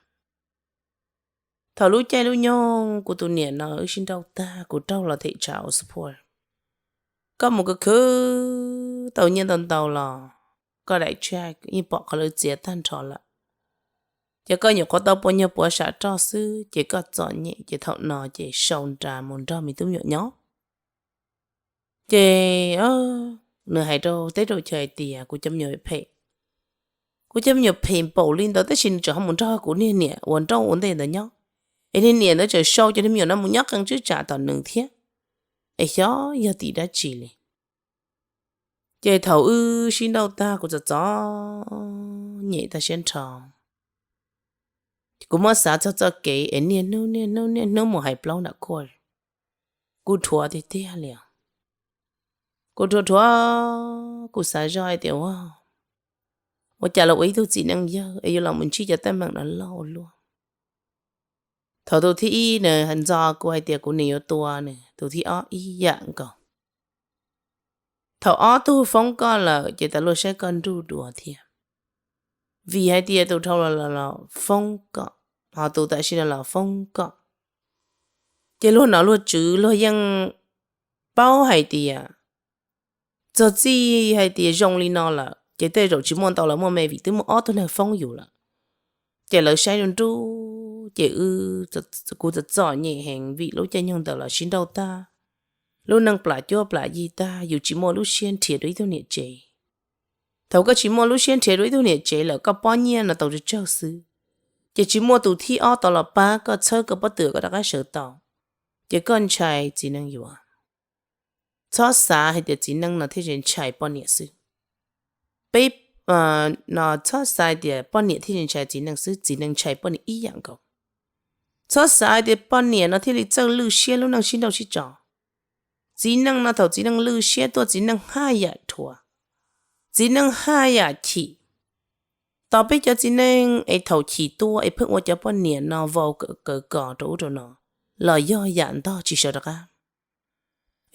Thaum lub caij lub nyoog kuv tus niam no wb sib nrauj tag kuv raug los them tsam ua support. Koj mus khwv khwv tau nyiaj ntau ntau los koj daim tshiab yeej pom qhov lawv txiav tag nrho lawm. Ces koj nyuam qhuav tau puas nyuag puav sam roj xwb ces koj txom nyem, ces thaum no ces sau nra mus nrog me tub me nyuam nyob. Ces nws hais rau teb rau chaw hais tias kuv cov me nyuam phem, kuv cov me nyuam phem npaum li ntawd tab sis nws tseem ho mus nrog kuv niag niam uas nrauj ua ntej ntawd nyob, es niag niam ntawd tseem sau cov niag me nyuam no mus nyob qee tswb tsam tom nws thiab, es xyov yog tim dab tsi li. Ces thaum wb sib nrauj tag kuv txom txom nyem tag siab nrho. Kuv muab xav txog txoj kev es niaj hnub niaj hnub niaj hnub mus hais plaub nram kuaj, kuv dhuav tiag tiag li os. Kuv dhuav dhuav, kuv xav zoj hais tias ua, ua cas los ua ib tug txiv neej yawg es yuav los mus ntsib cov teeb meem no loj ua luaj. Thaum tus thib ib nws ntxo kuv hais tias kuv niam yuav tua nws, tus thib ob ib yam nkaus. Thaum ob tug foob koj lawm ces tas luag saib koj nruj dua thiab, vim hais tias tus dhau los los foob koj, ho tus tam sim no los foob koj. Ces luag nom luag tswv luag yeej paub hais tias txog txij hais tias zoo li no lawm ces tej zaum tsis muaj ntau los muaj me vim twb muaj ob tug neeg foob yus lawm. Ces lawv saib nruj nruj ces kuv txom txom nyem heev vim lub caij nyoog ntawd los sib nrauj tag, lub neej plam cuab plam yig tag, yus tsis muaj lub siab nrhiav dua ib tug niam tsev. Thaum koj tsis muaj lub siab nrhiav dua ib tug niam tsev lawm koj pob nyiaj no tau tsawg tsawg xwb, ces tsis muaj tus thib ob tau los pab koj txhawb koj pob tw koj rov qab sawv tau. es koj ntshai txiv neej yuav. Txhob xav hais tias txiv neej no thiaj ntshai poj niam xwb. Peb, no txhob xav hais tias poj niam thiaj ntshai txiv neej xwb, txiv neej ntshai poj niam ib yam nkaus. Txhob xav hais tias poj niam no thiaj li txawj lwj siab lub neej sib nrauj sib tso. Txiv neej no thaum txiv neej lwj siab tuaj txiv neej haj yam dhuav, txiv neej haj yam chim. Tos peb cov txiv neej es thaum chim tuaj es pheej ua cov poj niam no vau kawg kos rau ub rau no los yog yam ntog tsis sawv rov qab.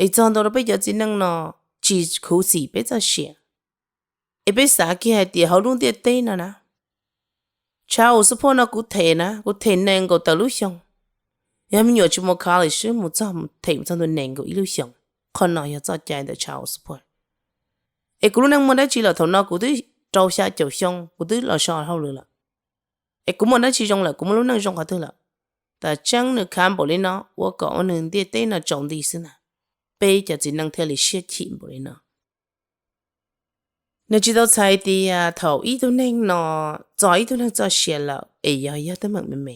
Es txog ntau rau peb cov txiv neej no tsis khuv xim peb txoj sia. Es peb xav kiag hais tias hauv lub ntiaj teb no na, child support no kuv them na, kuv them nees nkaum tawm lub xyoo. Yog me nyuam tsis mus college xwb mus txog them mus txog ntua nees nkaum ib lub xyoos. Qhov no yog txoj cai ntawm child support. Es kuv lub neej muaj dab tsi lawm, thaum no kuv twb rau xya caum xyoo kuv twb los so hauj lwm lawm. Es kuv muaj dab tsi zoo lawm, kuv muaj lub neej zoo qhov twg lawm? Tam tseeb nws khav npaum li no ua kom ua nws ntiaj teb no tsaus nti xwb ntag. Peb cov txiv neej thiaj li siab chim npaum li no. Nws tsis tau txhais tias thaum ib tug neeg no txo ib tug neeg txoj sia lawm es yog yog teeb meem me me,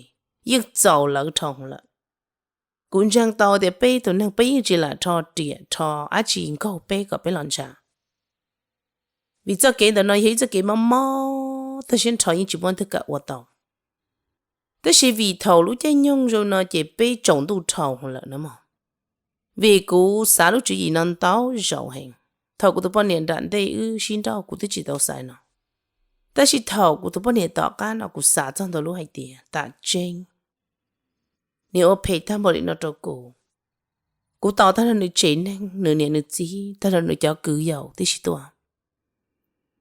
yeej txaus lawv dhau lawm. Kuv ntseeg tau tias peb tus neeg peb yeej tsis lam rho riam rho dab tsi nkaug peb kom peb los ntshav. Vim txoj kev ntawm no yog ib txoj kev mob mob, tag siab nrho yeej tsis muaj leej twg kam ua tau. Tab sis vim thaum lub caij nyoog zoo no ces peb tsaus ntuj dhau lawm no mog. Vim kuv xav lub tswv yim no ntau zaus heev. Thaum kuv tus poj niam nram ntej wb sib nrauj kuv twb tsis tau xav no, tab sis thaum kuv tus poj niam tom qab no kuv xav txog ntau lub hais tias tam tseeb nws ua phem tag npaum li no rau kuv. Kuv tos tag nrho nws tsev neeg, nws niam nws txiv, tag nrho nws cov kwv yaus tib si tuaj,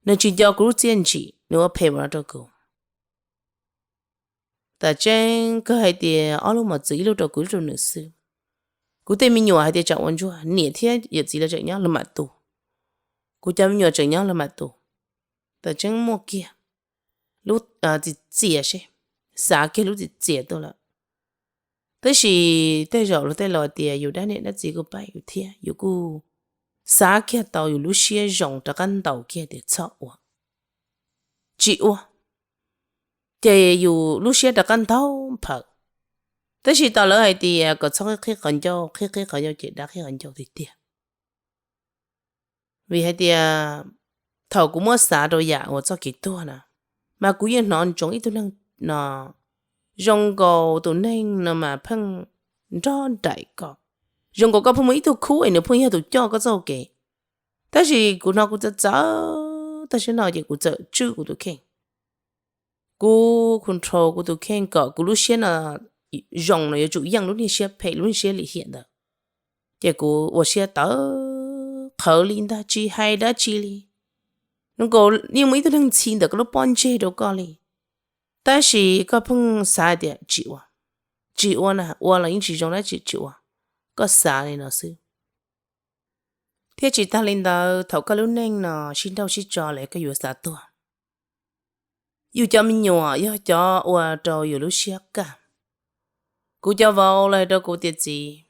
nws tsis nco kuv lub txiaj ntsim, nws ua phem npaum no rau kuv. Tam tseeb kawg hais tias ob lub mos txwv, ib lub rau kuv ib lub rau nws xwb. Kuv tej me nyuam hais tias tsam ua ntsuag, niam thiab yawm txiv lawv tseem nyob lawv mam tu. Kuv cov me nyuam tseem nyob lawv mam tu. Tam tseeb muaj kiag lub txiv txias seb, xav kiag lub txiv txias tuaj lawm. Tab sis tej zaum luag tej laus tias yus dab niam dab txiv kuj pab yus thiab, yus kuj xav kiag tau yus lub siab zoo rov qab ntaus kiag tias txhob ua, tsis ua, ces yus lub siab rov qab ntaug nphawv. Tab sis tas lawv hais tias kom txhob qhib qhib qhov ncauj, qhib qhib qhov ncauj ces dab qhib qhov ncauj tiag tiag. Vim hais tias thaum kuv muab xav rau yam uas txoj kev tuag na, mas kuv yeej hnov ntsoov ib tug neeg no zoo nkaus tus neeg no mas pheej nrog nraim koj, zoo nkaus koj pheej muaj ib tug khub es nws pheej yog tus coj koj txoj kev. Tab sis kuv hnov kuv txawv txawv tag siab no ces kuv txawm tswj kuv tus kheej. Kuv control kuv tus kheej kom kuv lub siab no zoo no yuav tsum yeej lub niag siab phem, lub niag siab lim hiam ntawd. Ces kuv ua siab tawv qhawv li ntag, tsis hais dab tsi li. Zoo nkaus yeej muaj ib tug neeg ntxhi ntawm koj lub pob ntseg rau koj li. Tab sis koj pheej xav tias tsis ua, tsis ua na, ua los yeej tsis zoo dab tsi, tsis ua, koj xav li no xwb. Thiab tsis tag li ntawd, thaum koj lub neej no sib nrauj sib tso lawm koj yuav xav tuag. Yus cov me nyuam yog cov ua rau yus lub siab kaj. Kuv cov vauv los hais rau kuv tias, txiv,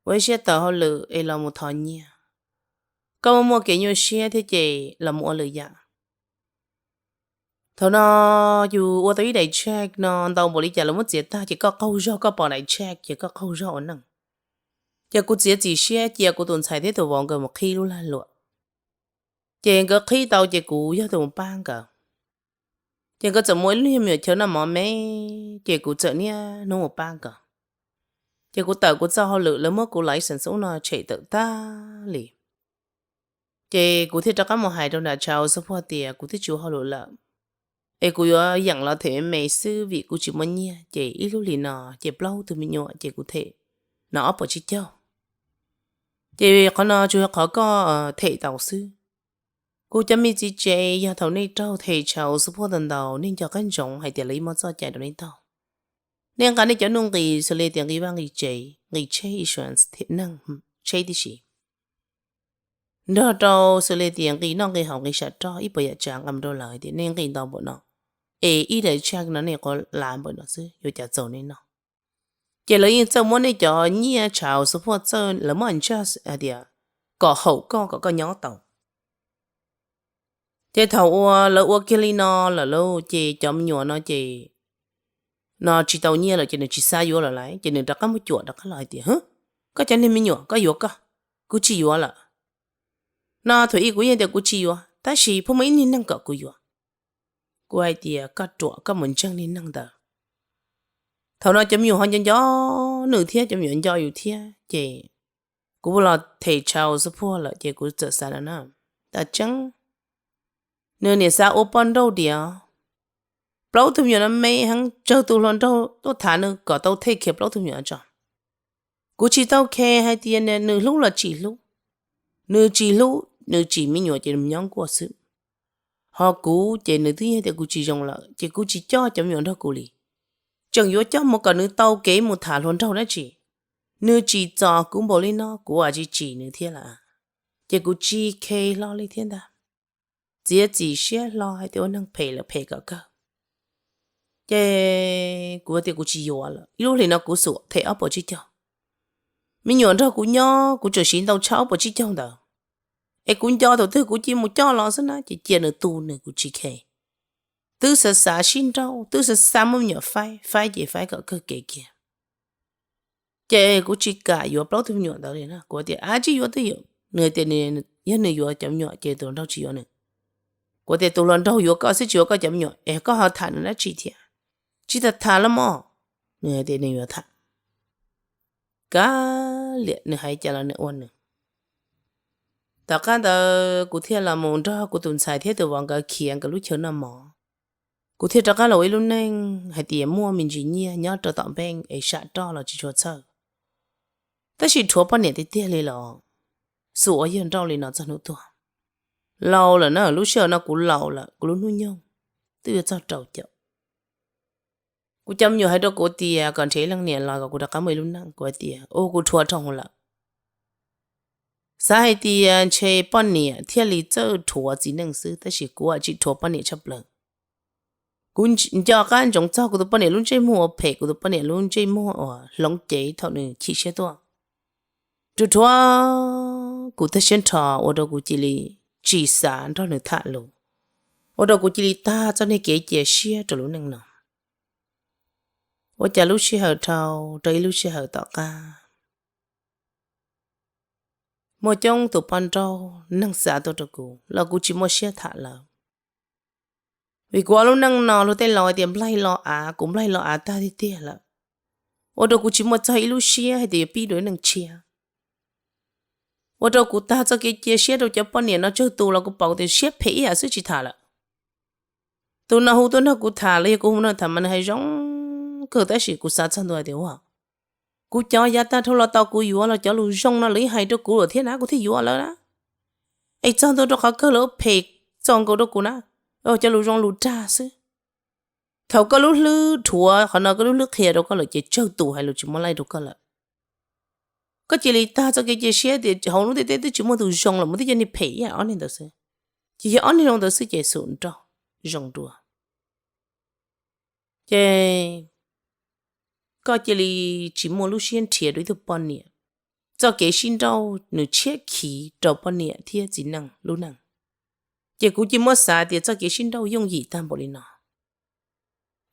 ua ib siab tawm hauj lwm es los mus thov nyiaj, koj muaj muaj kev nyuaj siab thiab ces los mus ua lwm yam. Thaum no yus ua tau ib daim check no ntau npaum li cas los muab txiav tag ces koj qaug zog, koj pom daim check ces koj qaug zog ua neej. Ces kuv txiav txim siab cia kuv tus ntxhais thiab tus vauv nkawd mus qhib lub lag luam. Ces nkawd qhib tau ces kuv yog tus mus pab nkawd. Ces nkawd txawm muaj ib lub nyuag me nyuam chaw noj mov me, ces kuv txawm niaj hnub mus pab nkawd. Ces kuv tawm kuv txoj hauj lwm, lawv muab kuv license ub no tshem tawm tag li. Ces kuv thiaj rov qab mus hais rau nram chav ua xub puag tias kuv twb tsis ua hauj lwm lawm, es kuv yuav yeem los them me me xwb vim kuv tsis muaj nyiaj. Ces ib lub hlis no ces plaub tug me nyuam ces kuv them no ob puas tsib caug. Ces qhov no tsuas yog qhov koj them tau xwb. Kuv cov me txiv tsev, yog thaum nej raug them chav ua xub puag ntau ntau, nej nco qab ntsoov hais tias lawv yeej muaj txoj cai rau nej taug. Nej nqa nej cov nuj nqis xws li tias nqi vaj nqi tsev, nqi tsheb, insurance, thiab neeg tsheb tib si, nrog rau xws li tias nqi noj nqi haus, nqi sam roj, ib puas yam tsav nqa mus rau lawv tias nej nqi ntau npaum no, es ib daim check no nej quav lav npaum no xwb yuav cas txaus nej noj. Ces lawv yeej txawj muab nej cov nyiaj chav ua xub puag txawj lawv muab adjust hais tias kom haum koj kom koj nyob tau. Ces thaum uas lawv ua kiag li no lawm lauj ces cov me nyuam no ces no tsis tau nyiaj lawm ces nws tsis xav yuav lawm lauj. Ces nws rov qab muab cuam rov qab los hais tias, Hwb, koj cov niag me nyuam, koj yuav koj, kuv tsis yuav lawm. No thaum ub kuv yeej tias kuv tsis yuav, tab sis pheej muaj ib niag neeg kom kuv yuav. Kuv hais tias, Koj ruam, koj mus ntseeg niag neeg ntawd. Thaum no cov me nyuam ho nco nco nws thiab, cov me nyuam nco yus thiab, ces kuv los them tshau xub puag lawm ces kuv txawm xav no na, tas tseeb, nws niam xav ua poj nrauj diam. Plaub tug me nyuam no me heev, tsawg tus hluas nraug tuaj tham nws kom tau them kiag plaub tug me nyuam tso. Kuv tsis tau khe hais tias nws hlub los tsis hlub. Nws tsis hlub, nws tsis me nyuam ces nws nyob nkuaj xwb. Ho kuv ces nws twb yog tias kuv tsis zoo lawm ces kuv tsis coj cov me nyuam nrog kuv li. Tseem yuav coj mus kom nws tau kev mus tham hluas nraug dab tsi. Nws tsim txom kuv npaum li no kuv ua tsis tsim nws thiab lawm. Ces kuv tsis khe hlo li thiab ntag. Txiav txim siab hlo hais tias ua neeg phem lawm phem kom kawg. Ces kuv tias kuv tsis yuav lawm. Ib lub hlis no kuv xum them ob puas tsib caug. Me nyuam nrog kuv nyob kuv tseem siv ntau tshaj ob puas tsib caug ntawd. Es kuv nco thaum twg kuv cia mus coj los xwb na, ces cia nws tu nws kuv tsis khe. Twb xav xav sib nrauj, twb xav xav muab me nyuam faib, faib ces faib kom kawg kev kiag. Ces kuv tsis kam yuav plaub tug me nyuam ntawd li na, kuv tias, Ab, tsis yuav twb yuav. Nws tias yog nws yuav cov me nyuam ces tus hluas nraug tsis yuav nws. Kuv tias, Tus hluas nraug yuav koj xwb tsis yuav koj cov me nyuam es koj ho tham nws dab tsi thiab? Tsis tham tham los mas. Nws tias nws yuav tham. Kav liam, nws hais cas los nws ua nws. Tom qab ntawd kuv thiaj los mus nrog kuv tus ntxhais thiab tus vauv nkawd khiav nkawd lub chaw noj mov. Kuv thiaj rov qab los ua ib lub neej hais tias muaj me ntsis nyiaj nyob rau tom npeej es sam roj los tsis tshua txhawj. Tab sis rhuav poj niam tiag tiag li los xum ua yawg nrauj li no txog hnub tuag. Laus lawm na, lub sij hawm no kuv laus lawm, kuv lub hnub nyoog twb yuav txog rau caum. Kuv cov me nyuam hais rau kuv tias kom nrhiav ib leej niam los kom kuv rov qab muaj ib lub neej, kuv hais tias, Ua, kuv rhuav rau hauv lawm. Xav hais tias ntshe poj niam thiaj li txawj rhuav txiv neej xwb, tab sis kuv tsis rhuav poj niam tshaj plaws. Kuv nco qab ntsoov txog kuv tus poj niam lub ntsej muag uas phem, kuv tus poj niam lub ntsej muag uas hloov cev thaum nws chim siab tuaj. Rhuav rhuav kuv tag siab nrho ua rau kuv cia li tsis xav nrog nws tham lus, ua rau kuv cia li tag txoj niag kev cia siab rau lub neej no. Ua cas lub sij hawm dhau rau ib lub sij hawm tom qab, muaj coob tus poj nrauj neeg xa tuaj rau kuv los kuv tsis muaj siab tham lawv. Vim kuv ua lub neej no luag tej laus hais tias nplaig lo av, kuv nplaig lo av tag tiag tiag lawm, ua rau kuv tsis muaj txog ib lub siab hais tias yuav pib dua ib neeg tshiab. Ua rau kuv tag txoj kev cia siab rau cov poj niam no, tsawg tus los kuv pom tias siab phem ib yam xwb tsis tham lawm. Tus no hu tuaj nrog kuv tham los yog kuv hu nrog tham mas nws hais zoo kawg, tab sis kuv xav txog ntua tias ua, kuv cov yav tag dhau los tau kuv yuav los cov lus zoo no lawv yeej hais rau kuv lawm thiab na, kuv thiaj yuav lawv na. Es txog ntua rau qhov kawg lawv phem txaus nkaus rau kuv na, cov lus zoo lus dag xwb. Thaum koj lub hlwb rhuav qhov no, koj lub hlwb qhia rau koj lawm ces tsawg tus hais lus tsis muaj laij rau koj lawm. Koj cia li tag txoj kev cia siab tias hauv lub ntiaj teb twb tsis muaj tus zoo los mus twb cov niag phem ib yam ob niag ntawd xwb. Ces yog ob niag zoo ntawd xwb ces xum nrog zoo dua. Ces koj cia li tsis muaj lub siab nrhiav rau ib tug poj niam. Txoj kev sib nrauj nws tshiab khiv rau poj niam thiab txiv neej lub neej. Ces kuv cia muab xav tias txoj kev sib nrauj yooj yim tag npaum li no,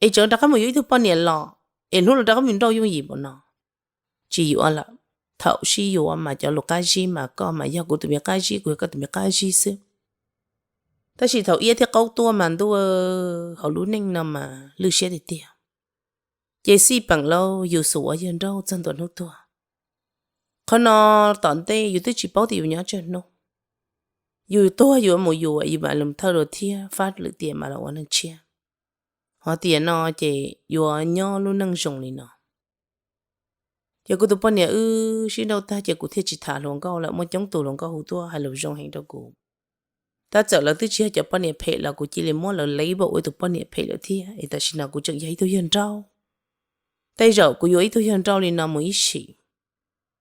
es tseem rov qab mus yuav ib tug poj niam los, es hnub no rov qab mus nrauj yooj yim npaum no. Tsis yuav lawm. Thaum sib yuav mas cov lus qab zib mas koj mas yog kuv tus me qab zib, kuv yog koj tus me qab zib xwb. Tab sis thaum iab thiab qaub tuaj mas ntuj, hauv lub neej no mas lwj siab tiag tiag. Ces xij peem lauj, yus xum ua yawg nrauj txog ntua hnub tuag. Qhov no tom ntej yus twb tsis paub tias yus nyob tsawg hnub. Yus tuag yus mus yus, yus mam li thawj dua thiab fab lwm tiam mam los ua neeg tshiab. Ho tiam no ces yuav nyob lub neej zoo li no. Ces kuv tus poj niam wb sib nrauj tag ces kuv thiaj tsis tham hluas nkauj lawm, muaj coob tus hluas nkauj hu tuaj hais lus zoo heev rau kuv. Tab txawm lawv twb tsis yog cov poj niam phem los kuv cia li muab lawv label ua tus poj niam phem lawm thiab, es tam sim no kuv tseem yog ib tug yawg nrauj. Tej zaum kuv yuav ib tug yawg nrauj li no mus ib sim.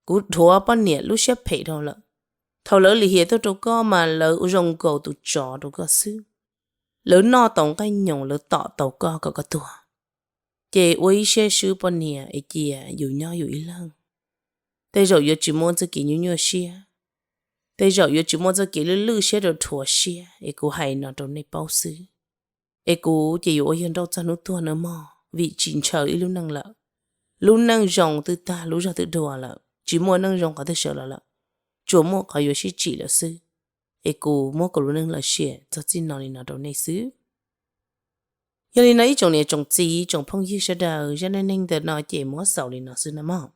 Kuv dhuav poj niam lub siab phem dhau lawm. Thaum lawv lim hiam tuaj rau koj mas lawv zoo nkaus tus tsov rau koj xwb. Lawv noj tau nqaij nyoos, lawv tom tau koj kom koj tuag. Ces ua ib siab swb poj niam es cia yus nyob yus ib leeg. Tej zaum yuav tsis muaj txoj kev nyuaj nyuaj siab, tej zaum yuav tsis muaj txoj kev lwj lwj siab rau rhuav siab es kuv hais no rau nej paub xwb. Es kuv ces yuav ua yawg nrauj txog hnub tuag na mog. vim tsis ntshaw ib lub neej lawm. Lub neej zoo twb tag, lub zog twb dua lawm, tsis muaj neej zoo qhov twg sawv los lawm, tsuas muaj qhov yuav sib tsim lawm xwb. Es kuv muab kuv lub neej los share txog txij no li no rau nej xwb. Yog li no ib tsoom niam tsoom txiv tsoom phooj ywg sawv daws, zaj neej neeg ntawm no ces muab xaus li no xwb na mog.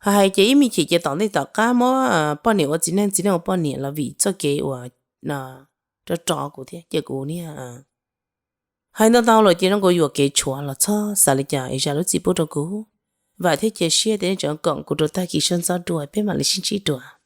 Ho hais ces ib me chim ces tom ntej tom qab muab poj niam ua txiv neej, txiv neej ua poj niam los vim txoj kev uas rov rov kuv thiab ces kuv niag hais ntau ntau lawm ces zoo nkaus yuam kev tshuav los txhob xav li cas es zam lub txim pub rau kuv. Vam thiab cia siab tias nej tseem koom kuv rau tag kis sawv ntxov dua, peb mam li sib ntsib dua.